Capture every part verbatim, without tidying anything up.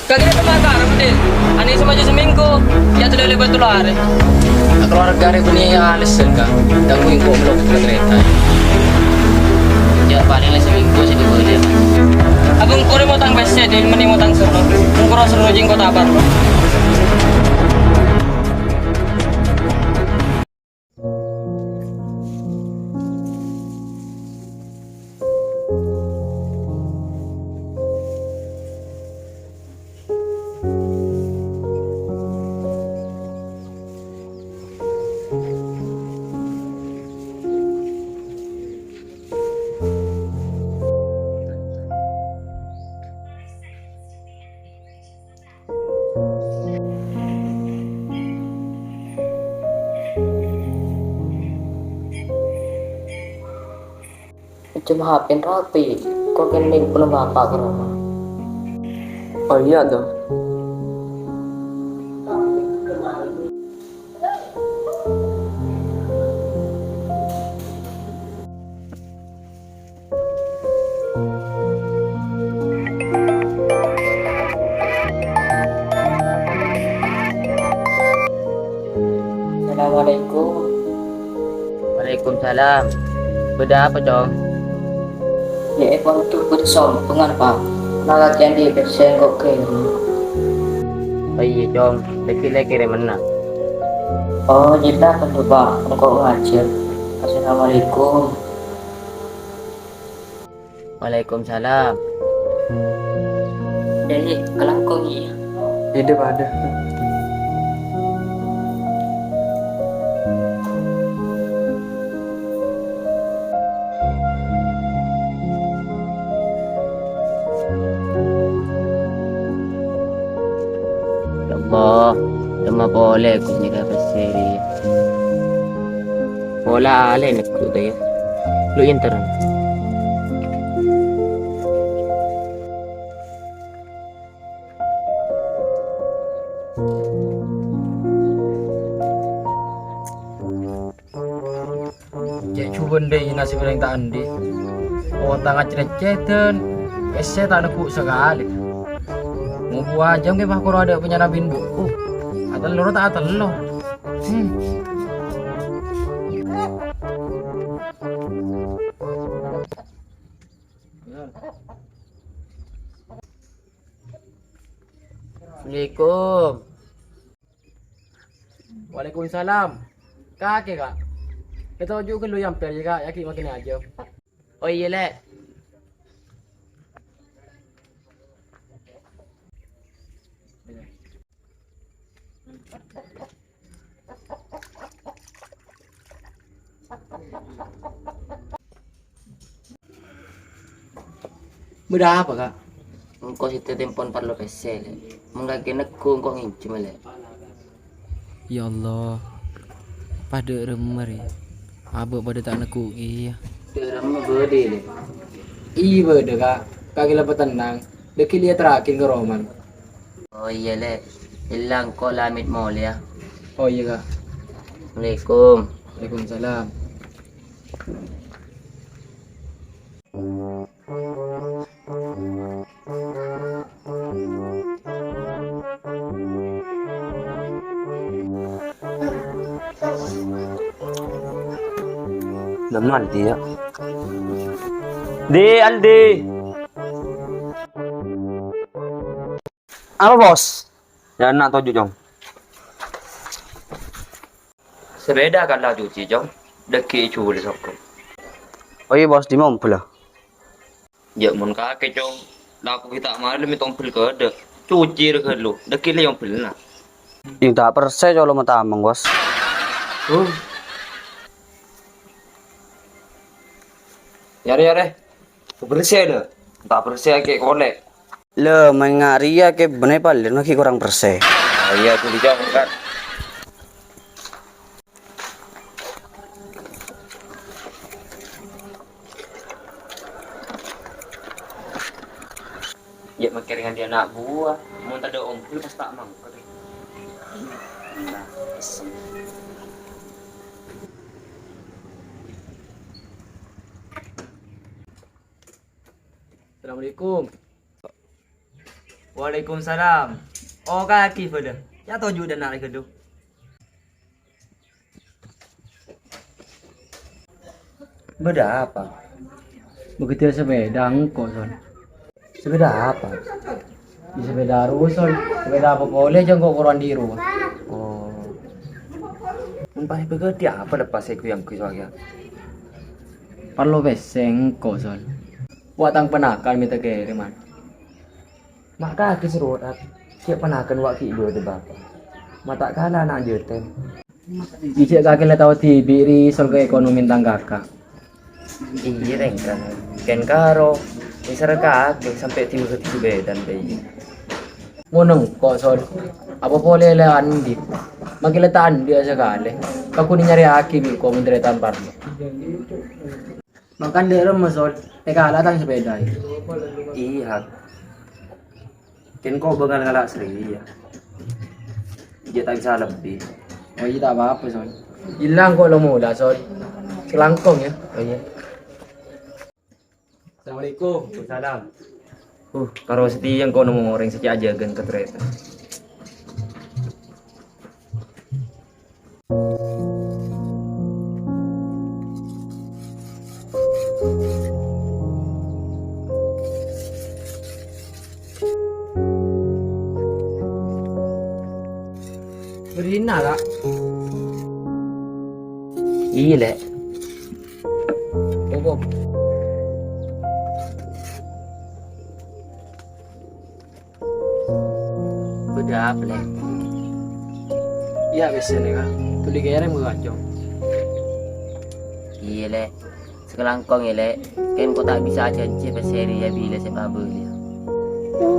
Kakè pernah karep, Dil. Anè sè maju seminggu, ya sudah lewat tello arè. Keluarga rè bânnè alesan, Ka'. Ganggu engko' belum kereta. Ya, paling la seminggu sè dibâli. Abang kore mau tang pèssè, Dil, mending mau tang soro. Engko' soro jeng kota baru. Coma H P rapi, kok kennèng pon bapa' ka roma. Oh iyâ, to. Assalamualaikum. Waalaikumsalam. Bâdâ apa, Cong? Yâ, èpon tu bâdâ sombongan, Pak. Nalakèan di pèssè engko' kèrèm. Oh iyâ, Cong. Dhâggi' la kèrèmana. Oh, jhâ' ta' perlu, Pak. Engko' ngajhâr. Assalamualaikum. Waalaikumsalam. Dâri kalangkong iyâ. Bhidhâ padâ. Ya Allah, temma polè Ghustè ka pèssè rèya. Pola alè neggu' ta iyâ. Lu èntar. Cè' jubân dâ' iyâ nasib orèng ta' andi'. Otang acèt-cèdhân, pèssè ta' neggu' sakalè. Mon buwâ jam kè pas koro adâ' panyana bin buku. Atello ta' atello. Hmm. Assalamualaikum. Waalaikumsalam. Kakè, Ka'. Ètoju' ghâllu yâ ampèr, yâ, Ka'. Yâ, ghi' makkèna ajâm. Oh, iyâ, Lè'. Bâdâ apa, Ka'? Engko' sè tempon parlo pèssè, Lè'. Mon kakè neggu' engko' ngènjhâmâ, Lè'. Ya Allah, padâ remma rè. Abâ' padâ ta' neggu' kèya. Dâ' remma bâdâ, Lè'. Iyâ bâdâ, Ka'. Kakè la patennang. Dhâggi' lèyaterraghi ka romana. Oh iyâ, Lè'. Ella engko' la mèt molèya. Oh iyâ, Ka'. Assalamualaikum. Waalaikumsalam. Dam Aldi, yâ. Di, Aldi. Apa, Bos? Yâ, enna' toju', Cong. Sepèda kan la cuci, Cong. Dhâggi' èjhuli sokko. Oh iyâ, Bos, dimma ombhâllâ? Yâ, mon kakè, Cong. La aku ghi' ta' malem mèt ombhâl kaadâ'. Cuci rè ghâllu. Dhâggi' la èombhâllâ. Iyâ, ta' persè colo' matameng, Bos. Huh. Yâ rè, yâ rè. Bersè, lho. Ta' bersè kakè kolè'. Lho, mènga' rèya kè bânnè palèn ma' ghi' korang bersè. Oh iyâ, ghuli, Cong, kan. Yâ, mèkkèr nganti ana' buwâ. Mon tadâ' ombhâl, pas ta' mangkat. Nah, pèssè. Assalamualaikum. Waalaikumsalam. Oh, kakè bâdâ. Yâ, toju' dâ' enna' rè ghâllu. Bâdâ apa? Bâgâdhiyâ sepèda engko', Son. Sepèda apa? Yâ, sepèda arowa, Son. Sepèda apa polè, jhâ' engko' korowan dhi' rowa. Oh. Mon pas bâgâdhiyâ apa lepas sè gu-, yang gu-, soalnya? Parlo pèssè engko', Son. Wa' tang ponakan mènta kèrèman. Ma' kakè sè rowa, Rat. Cè' ponakan wa' ghi' bâdâ bapa. Ma' ta' kala ana' jhâtèn. Iyâ, kakè la tao dhibi' rè, Sol, ka ekonomin tang kaka'. Iyâ, rèng kan. Kèng karo, mèsèr kakè sampè' dimma ghâdhi sepèdana, bâi. Mon engko', Sol. Apa polè la andi'? Makè la ta' andi' sakalè. Kaghun nyarèyaghi bi' ko' mon tarètan parlo. Mangkana dâ' remma, Sol, èkala' tang sepèda, yâ? Iyâ. Kèng ko' bângal ngala' sèrè, yâ. Jhâ' ta' bisa lebbi. Oh, iyâ, ta' apa-apa, Sol. Iyâ la engko' lo mola, Sol. Sakalangkong, yâ. Oh, iyâ. Assalamualaikum. Waalaikumsalam. Uh, karo satèya engko' nemmo orèng sè cè' ajâgâna ka tarètan. Bâdâ è dinna', Ka'? Iyâ, Lè'. Apa, Bâdâ apa, Lè'? Iyâ, biasana, Ka'. Tolè kèrèm ka kancong. Iyâ, Lè'. Sakalangkong, yâ, Lè'. Kèng ko' ta' bisa ajhânjhi pèssè rèya bilâ sè pabâliyâ.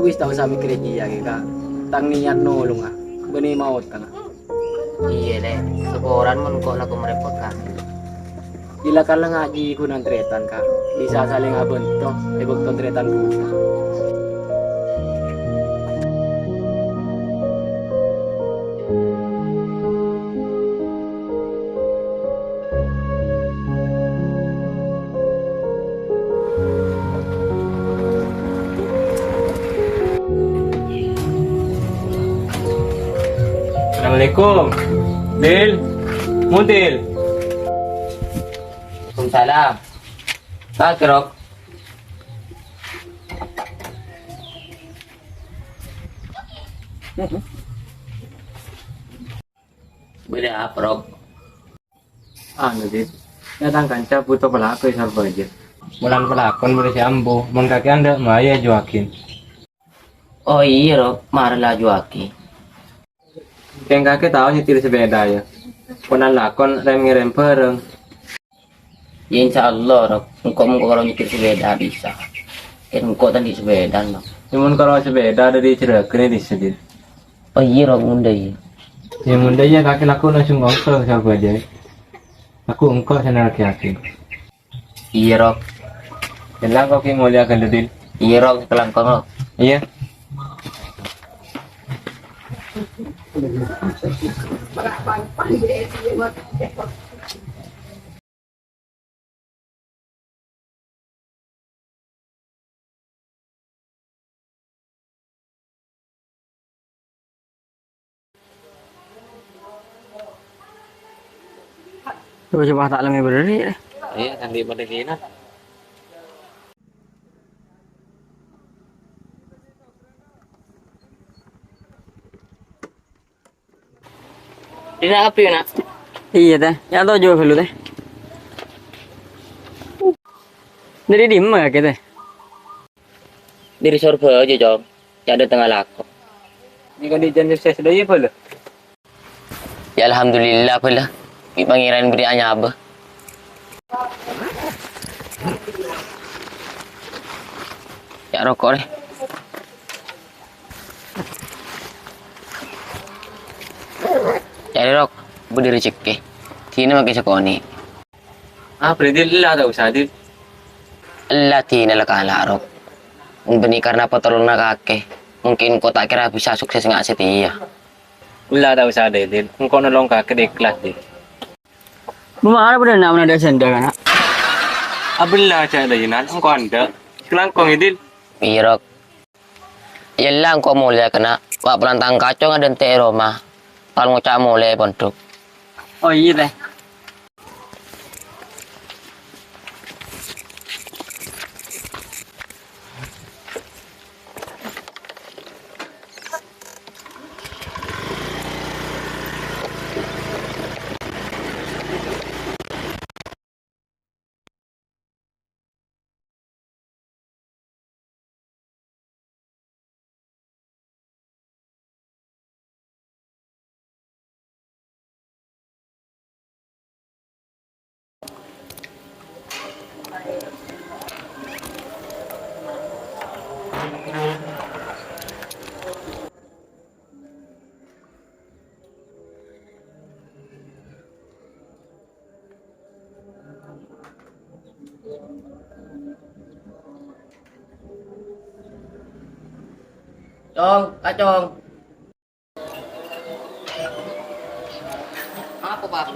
Wis, ta' osa mèkkèrè jiyâ, Ka'. Tang niyat nolonga. Bânnè maotangnga. Iyâ, Lè'. Saporana mon ko' lako marèpot kakè. Iyâ la kala ngajhi ghunana tarètan, Ka'. Bisa salèng abhânto è bâkto tarètan buta. Assalamualaikum. Dil. Mudil. Waalaikumsalam. Pak, Rok. Bâdâ apa, Rok? Anu, Dit. Yâ, tang kanca bhuto palako è Sorbhâjâ. Bulân palakon bâdâ sè ambu. Mon kakè andâ', mayu ajuwâghi. Oh, iyâ, Rok. Mara la ajuwâghi. Kèng kakè tao nyetir sepèda, yâ? Pon lakon rèm-ngèrèm bhârâng. Yâ, insyaallah, Rok. Engko' mon karo nyetir sepèda bisa. Kèng engko' ta' andi' sepèda, Rok. Yâ, mon karo sepèda dâri Jhârâghân è dissa, Dit. Oh, iyâ, Rok, mondhâ, iyâ. Yâ, mondhâ, iyâ, kakè lako langsung ngompol ka Sorbhâjâ. Aku engko' sè nalkèyaghi. Iyâ, Rok. Ella engko' ghi' molèya ghâllu, Dil. Iyâ, Rok, sakalangkong, Rok. Iyâ. Coba, coba tak lenge beri. Iyâ, kan di pada kina. Dinna' apa, yâ, Na'? Iyâ, Tè. Yâ, toju' ghâllu, Tè. Dâri dimma kakè, Tè? Dâri Sorbhâjâ, Cong. Ca'na tengah lako. Ini kan di jam sukses dâ' iyâ, Bal? Yâ, alhamdulillah, Bal. Bi' Pangèran bârri' anyabâ. Yâ, roko', rè. Yâ, rè, Rok, bâdâ rejekkè. Dinna' makè sakonè'. Ah, berarti ella ta' osa, Dil. Ella dinna' la kala', Rok. Mon bânnè karna patolonna kakè, mungkin engko' ta' kèra bisa sukses nga' satèya. Ella ta' osa, Dil. Engko' nolong kakè ikhlas, Dil. Bâ' mara bâdâ na' mon adâ' sèndhâl, kana'? Abâlla jhâ' la, Yunal. Engko' andâ'. Sakalangkong, yâ, Dil. Iyâ, Rok. Ella engko' molèya, kana'. Wa' polana tang kacong adhânte' è roma. Pas ngoca' molè è pondhuk. Oh, iyâ, Tè. Cong, Kacong. Apa, Pak?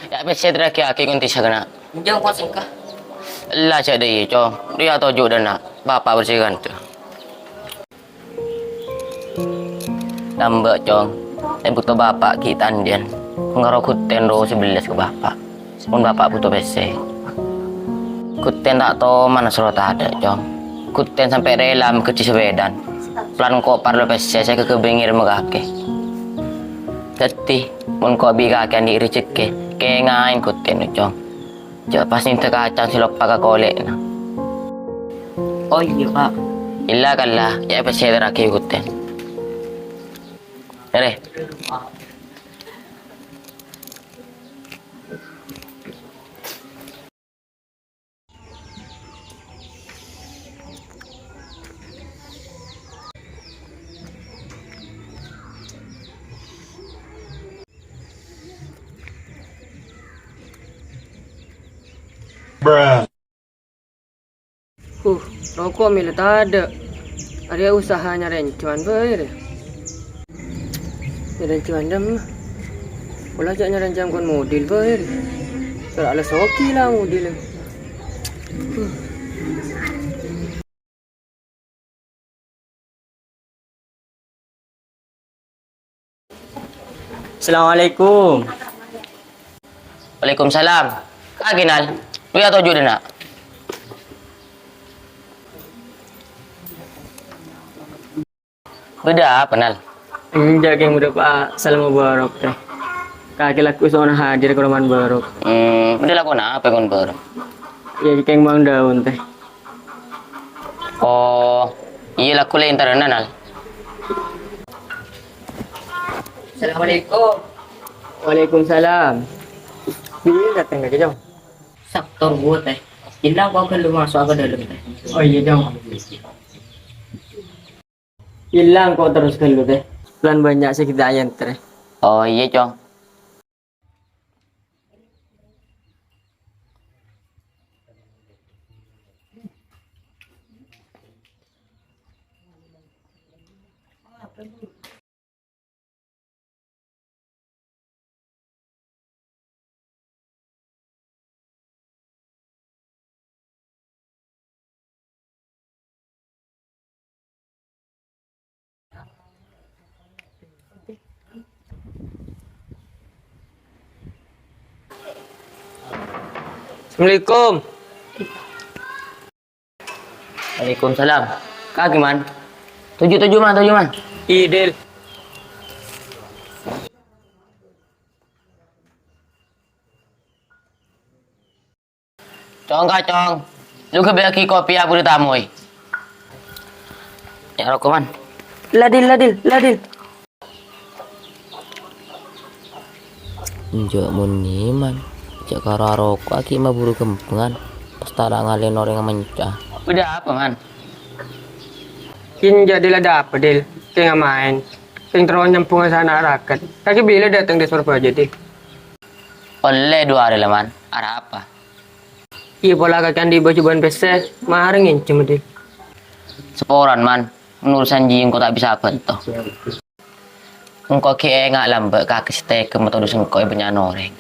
Yâ, pèssè ètèraghi ngonti sè kana'. Enjâ' kok sengka. Ella jhâ' dâ' iyâ, Cong. Rèya toju' dâ' enna'. Bapa' bersih ghânto. Lambâ', Cong. È bâkto bapa' ghi' ta' andi'ân, pangaro ghuttèn ro sè bellas ka bapa'. Mon bapa' buto pèssè. Ghuttèn ta' toman soro tadâ', Cong. Ghuttèn sampè' rèla maghâji sapèdana. Polana engko' parlo pèssè sè ghâghâbây ngèrèm ka kakè. Dhâddhi, mon engko' bi' kakè andi' rejekkè, kèngaè ghuttèn, Cong. Jhâ' pas nèndhâ kacang sè loppa ka kolè'na. Oh iyâ, Pak. Ella kala, yâ pèssè ètèraghi ghuttèn. Ere. Huh, roko' mèla tadâ'. Arèya usaha nyarè èncowan bhâi rè. Nyarè èncowan dâmma. Pola jhâ' nyarè èncowan kon model bhâi rè. Sèra' la soghi la model. Huh. Assalamualaikum. Waalaikumsalam. Kakè, Nal. Rèya toju' dâ' enna'. Bâdâ apa, Nal? Enjâ', kèng bâdâ pa-, salam mubarak, Tè. Kakè lagghu' sona hadir ka romana Barok. Hmm, bâdâ lakona apa è kon Barok? Yâ, kèng bâng dâun, Tè. Oh, iyâ, lagghu' lè èntarana, Nal. Assalamualaikum. Waalaikumsalam. Bilâ dâteng kakè, Cong? Saptor buwâ, Tè. Ella engko' ghâllu maso' ka dâlem, Tè. Oh, iyâ, Cong. Ella engko' terros ghâllu, Tè. Polana bânnya' sè ghi' ta' èyènter. Oh, iyâ, Cong. Assalamualaikum. Waalaikumsalam. Kakè, Man. Toju', toju', Man, toju', Man. Iyâ, Dil. Cong, Kacong. Lu ghâbâyaghi kopi aburu tamoy. Yâ, roko', Man. Ladil, ladil, ladil. Enjâ' mon nèman, jhâ' karo aroko'a ghi' maburu ghâmpangan, pas ta' la ngalèn orèng manca. Bâdâ apa, Man? Enjâ', Dil, ada apa, Dil? Kèng amaèn. Kèng terro nyambhunga sana raket. Kakè bilâ dâteng dâri Sorbhâjâ, Dil? Ollè du arè la, Man. Arapa? Iyâ, pola kakè andi' bâjâ bân pèssè, marè ngènjhâm, Dil. Saporana, Man. Mon urusan jiyâ engko' ta' bisa abhânto. Engko' ghi' enga' lambâ' kakè sè tega matodus engko' è bânnya'na orèng.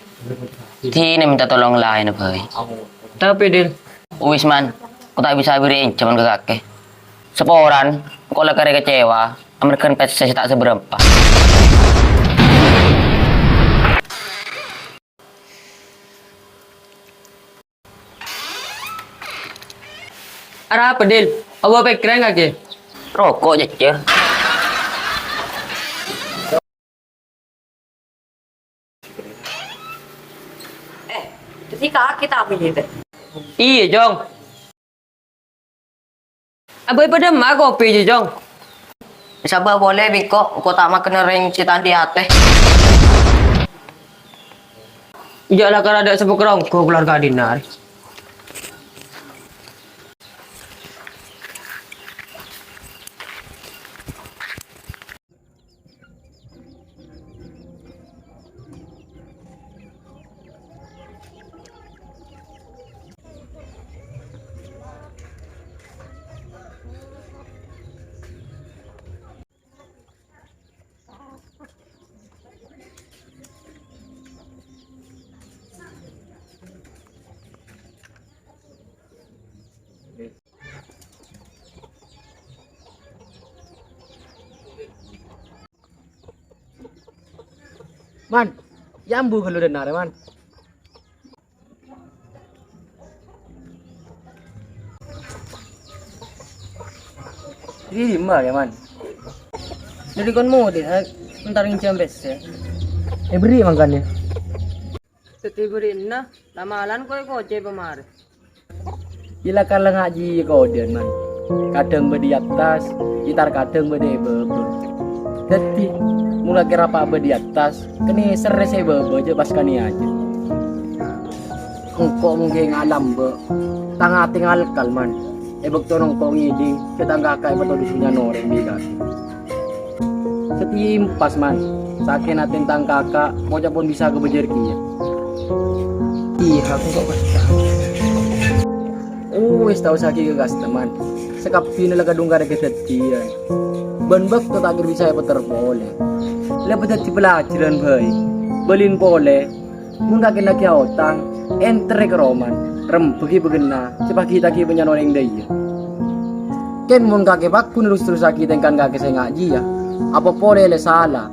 Dinah mènta tolong laènna bhâi. Tapè, Dil. Uwis, Man. Engko' ta' bisa abhâri' ènjhâman ka kakè. Saporana, engko' la karè kecewa amarghâ pèssè sè ta' sabârâmpa. Arapa, Dil? Awa pèkkèran kakè? Roko', Cècèr. Eh, dhâddhi kakè ta' abâli, Tè? Iyâ, Cong. Abâ' padâ ma' kopi, Cong. Sabâ' polè, bi' engko', engko' ta' makènè rèng sè ta' andi' atè. Jhâ' la karana adâ' sè pakarongko keluarga Dinar. Man, yâ ambu ghâllu dâ' enna' rè, Man. Iyâ, Ma, yâ, Man. Dâri kon model, eh, entar nginjhâm pèssè. Eh, bherri' mangkana. Dhâddhi bherri'na, la'-malan koy kocè pamarè. Yâ la kala ngajhi kodhân, Man. Kadhâng bâdâ è attas, gitar kadhâng bâdâ è bâbâ. Dhâddhi, mon la kèra pa' bâdâ è attas, kenè serrè sè è bâbâ jhâ' pas kanè ajâ. Engko' mon ghi' ngalambâ', tang atè ngalkal, Man. È bâkto engko' ngèdhing, jhâ' tang kaka' èpatodus bânnya'na orèng bi' kakè. Satimpas, Man. Sakèna atèna tang kaka', ngoca' pon bisa kabâjâr kèya. Iyâ, aku kok kerja. Uwis, ta' osa ghi' kakasta, Man. Sakabbhiyânna la kadhung karè kadhâddhiyân. Bân bâkto ta' kèra bisa èpètter polè. La padhâddhi pelajaran bhâi. Bâlin polè. Mon kakè laghi aotang, enterrè ka romana, rembhâghi bâgenna, sè paghi' taghi bânnya'na orèng dâ' iyâ. Kèng mon kakè pagghun terros-terrossaghi tèngkana kakè sè ngajhiyâ, apa polè la sala,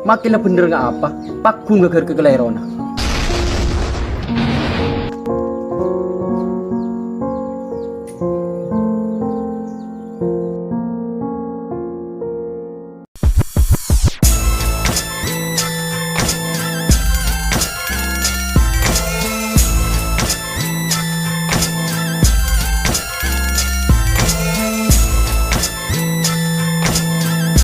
makè la bhendher nga' apa, pagghun ghâghâr ka kalèrona.